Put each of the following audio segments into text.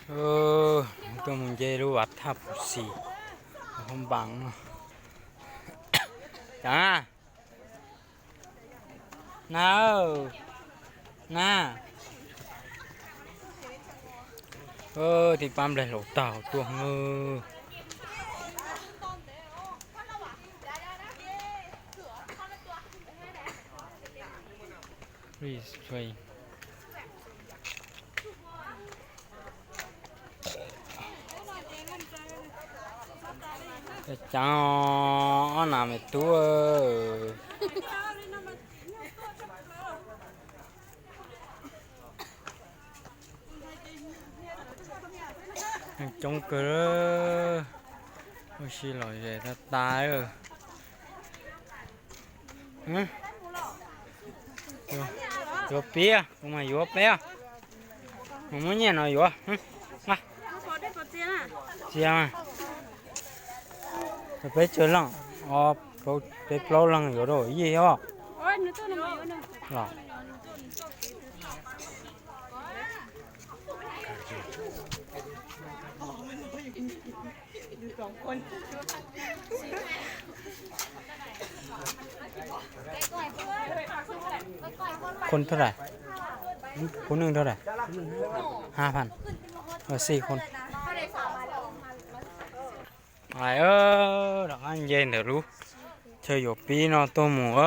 Tuaj mus nce lub vaj thaj Phuv Xim, Hoob Npas no. Cas na, na, tib pab nplaig hluas tag tuaj. Cas ob nas me tub. Neeg coob kawg, ua si lom zem tas tas. Yuav pib, kuv mas yuav peb, mas muab nyiaj no yuav. Txias, peb tsawg leej? Peb plaub leeg yuav rau yij os. Khun thaj dais, khun neej thaj dais, ha phan, xij khun. Rov qab nce ntawm lub chaw yuav pib no tuaj mus.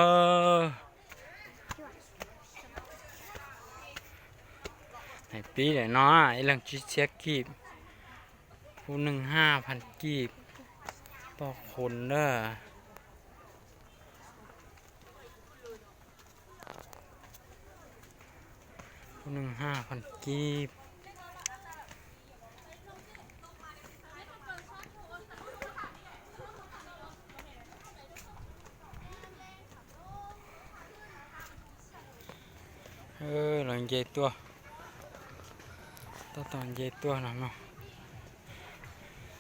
Pib daim no ib leeg tsib txhiab kib, khun neej haj phan kib, toj khun na. Khun neej haj phan kib. Los nce tuaj, tab tom nce tuaj los no,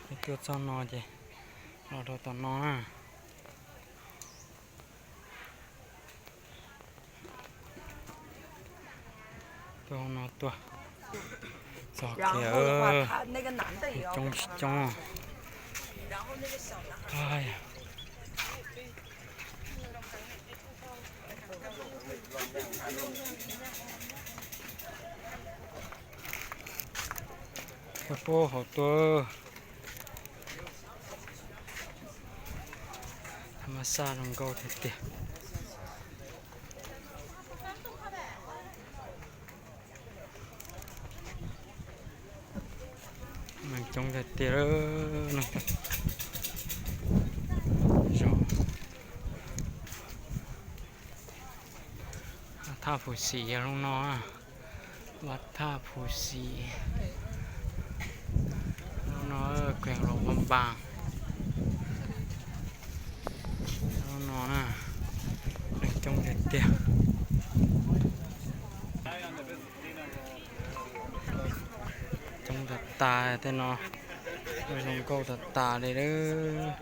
nce tuaj txog no ces los rau tom no na. Tuaj no tuaj, txog kiag, coob tsis coob. Cov pub hauv tuaj, mas xaj zoo nkauj tiag tiag. Neeg coob tiag tiag. Thaj Phuv Xim yog lub no, vaj thaj Phuv Xim. Lub no kws los Paj Npas. Lub no na, neeg coob tiag tiag. Coob tas tas tej no, zoo nkauj tas tas li lawm.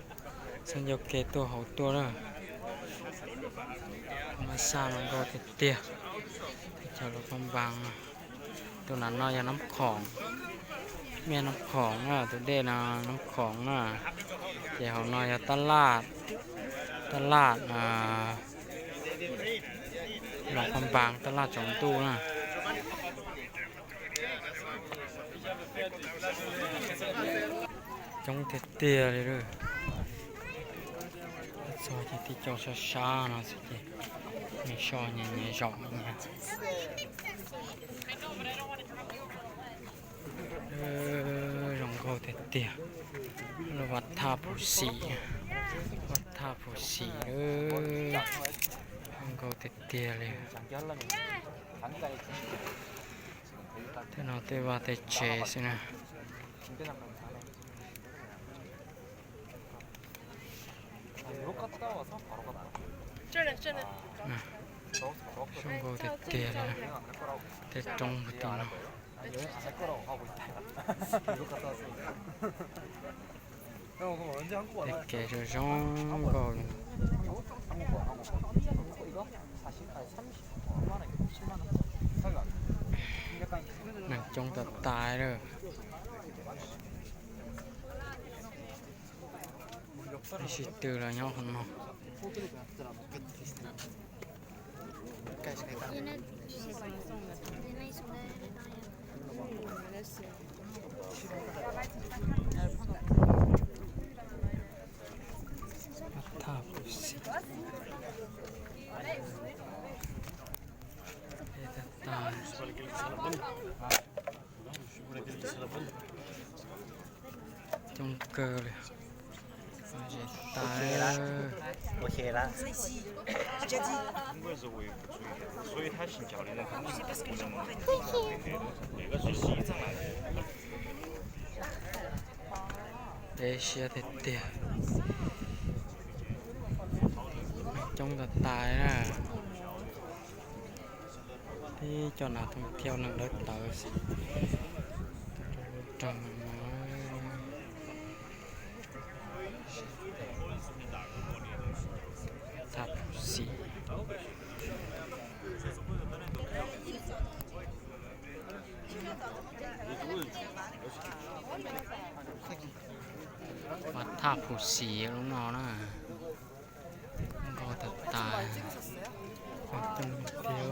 Txhob nco kev tuaj hauv tuaj lawm. Mas xaj zoo nkauj tiag tiag. Teb chaws Luas Phab Npas. Tus nram no yog Nab Khoom, mej Nab Khoom na, tus dej no Nab Khoom na. Ces hauv no yog tab laj, tab laj Luas Phab Npas, tab laj tsaus ntuj na. Coob tiag tiag li lawm. Txog ces tib co sab sab no xwb ces nws so nyias nyias zaum nyias. Zoo nkauj tiag tiag. Lub vaj thaj Phuv Xim, vaj thaj Phuv Xim, zoo nkauj tiag tiag li. Tej no tej vaj tej tsev xwb na. Zoo nkauj tiag tiag li. Tej roob puag tim no. Tej kev zoo zoo nkauj li. Neeg coob tas tas lawm. Sib tw los nyob qhov no. Thaj Phuv Xim. Coob kawg li. Zes tas. Deb siab tiag tiag. Neeg coob tas tas li na. Tib co nas thooj thiab neeg dawb tawv xwb. Rau lub roog no. Thaj Phuv Xim. Mas Thaj Phuv Xim lub no na. Nkauj tas tas. Coob tiag.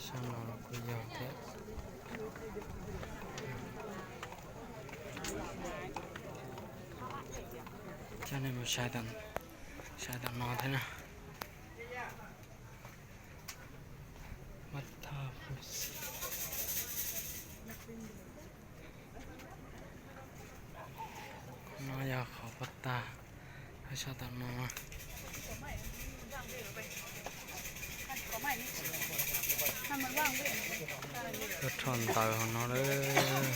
Sab no los kuj yog thiab. Coj nej mus saib, saib tom no thiab na. Mas Thaj Phuv Xim. No yog qhov pob tag, sab tom no. Tuaj rho ntawv hauv no lawm.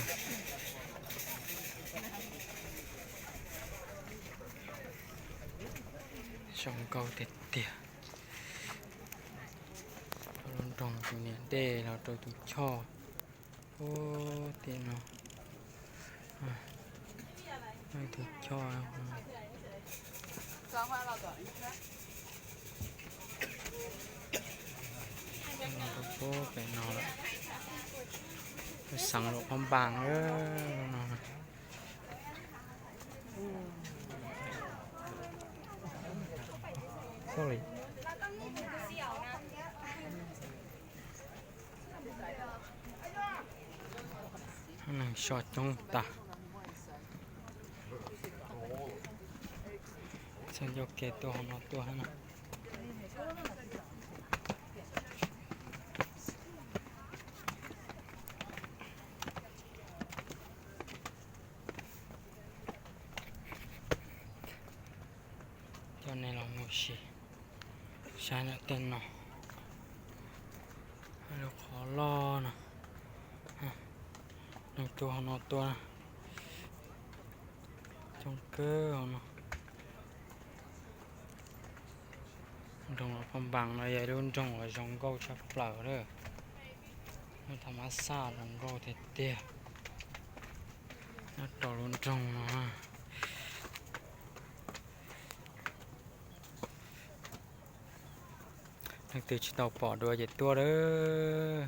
Zoo nkauj tiag tiag. Rau lub nroog tus niam dej los rau tus choj. Ub, tim no. Tus choj. Rau pem no lawm. Xeev Luam Phaj Npaas no. Neeg so coob tas. Txog ncauj ke tuaj hauv no tuaj na. Coj nej los mus sim saib ntawm tej no, lub qhov loj no, neeg tuaj hauv no tuaj, coob kawg hauv no. Nroog Luam Phaj Npaas no yog ib lub nroog uas zoo nkauj tshaj plaws lawm. Lub thaj mab xaj zoo nkauj tiag tiag nyob rau lub nroog no. Leej twg tsis tau pom dua ces tuaj lawm.